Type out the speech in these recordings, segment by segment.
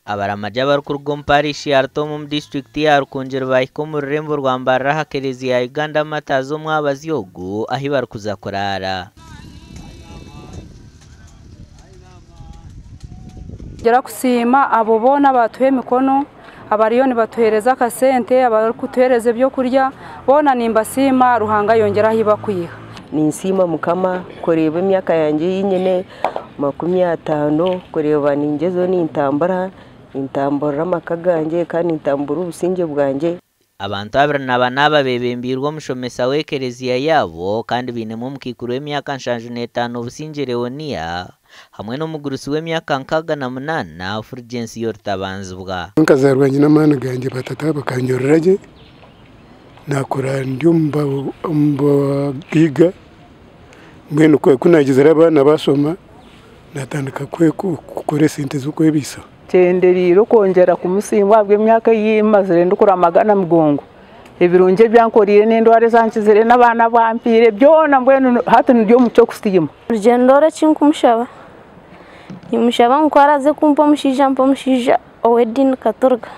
Abaramagi abarikuruga omu parishi ya Rutooma omu disiturikiti ya Rukungiri baahika omu rurembo rwa Mbarara aha kereziya ya Uganda Martyrs omwabazyo ogu ahi barikuza kuraara. Ngira kusiima abo boona abatuha emikono, abariyo nibatuheereza akasente, abarikutuheereza ebyokurya, boona nimbasiima Ruhanga ayongyere ahu bakwiha. Ninsiima Mukama kureeba emyaka yangye ei nyine 50 kureeba ningyezaho nintambura, nintamburira amaka gangye kandi nintamburira obusingye bwangye. Abantu 24 aba beebembeirwe omushomesa w'ekereziya yaabo kandi bainemu omukaikuru w'emyaka 75 Busingye Leonia hamwe n'omugurusi w'emyaka 68 Fulgensio Rutabanzibwa. Nkazaarwa nyine amaani gangye batata bakanyorora gye, naakura ndi omu bagaiga, mbwenu ku naagizire abaana baashoma, naatandika kukora esente z'okwebaisaho. Nkyendereire okwongyera kumusiima ahabw'emyaka ei mazire ndikuramaga na Mugongo. Ebirungi ebi ankoreire n'endwara ezi ankizire n'abaana abu ampaire byona mbwenu hati ndi omu ky'okusiima. Orugyendo oru eki nkumushaba, nimushaba ngu ku araaze kumpa omushaija ampe omushaija ow'ediini katorika.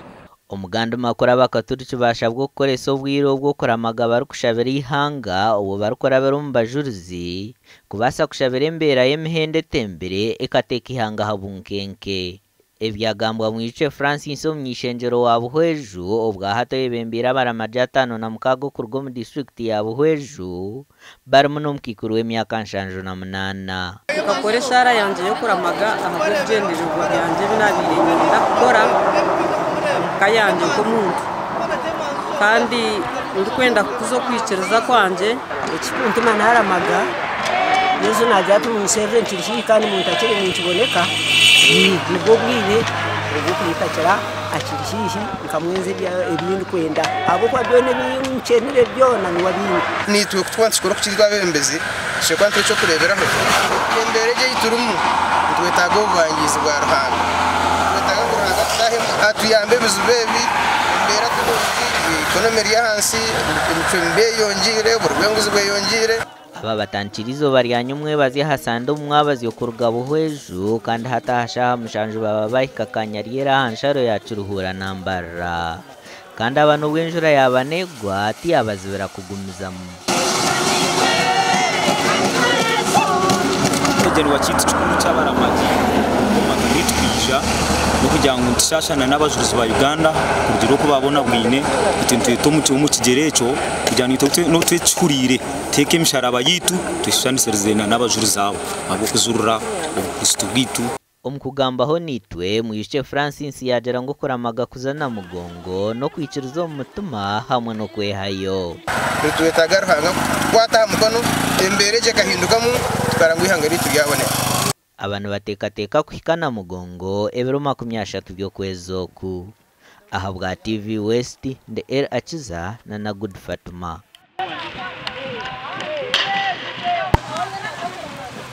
Omu gandi makuru Abakaturiki baashabwa okukoresa obwire obu okuramaga barikushabira eihanga obwo barikurabira omu bajurizi kubaasa kushabira embeera y'emihendo etembire ekateeka eihanga aha bunkenke. Ebyagambwa Mwijukye Francis omuny'eishengyero wa Buhweju obwahati oyebembeire abaramagi 56 okuruga omu disiturikiti ya Buhweju barimu n'omukaikuru w'emyaka 78. Nkakora eshaara yangye y'okuramaga ahabw'ebigyendererwa byangye ebi naabaire niinyenda kukora omu ka yangye nk'omuntu kandi ndikwenda kukuza okwikiriza kwangye. Ekirikuntuma naaramaga, Yesu naagira ati munsherure nkiri haihi kandi muntakire ninkiboneka, nibwo bwire obw'okumutakira akiri haihi nkamwenza ebi ndikwenda ahabw'okuba byona ebi nkyenire byona niwe abiine. Naitwe ku turikuba nitukora okukira itwe abeebembezi, tushemereire kuba nitwe eky'okureeberaho. Embeera egi ei turimu, nitwetaaga obubangiizi bwa Ruhanga. Nitwetaaga ngu Ruhanga atutaahemu atuyambe ebizibu ebi, embeera ti nungi, economy eri ahansi, emicwe mibi eyeyongyeire, oburi bw'enguzi bweyongyeire. Aba batandikire eizooba rya nyomwebazyo aha Sande omu mwabazyo kuruga Buhweju kandi hati aha shaaha mushanju baba bahika Kanyaryera aha nsharo ya Kiruhura na Mbarara. Kandi aba n'obu enjura yaaba neegwa tiyabazibira kugumizamu. Ekigyendererwa kyaitu kikuru ky'abaramagi omu maka gaitu kwija n'okugira ngu nitushaashana n'abajurizi ba Uganda kurugiirira oku baabonabwine itwe nitweta omu kigyero ekyo kugira ngu itwe n'obu twekihuriire tuheeke emisharaba yaitu tweshushanisirize n'abajurizi abo ahabw'okujurira obukristo bwaitu. Omu kugambaho naitwe, Mwijukye Francis yaagira ngu okuramaga kuza Namugongo n'okwikiriza omu mutima hamwe n'okwehayo. Nitwetaaga Ruhanga kutukwata aha mukono embeera egi ekahindukamu tukareba ngu eihanga ryaitu ryabonera. Aba nibateekateeka kuhika Namugongo ebiro 30 by'okwezi oku. Ahabwa TV West, ndi El Akiza na na Good Fatuma.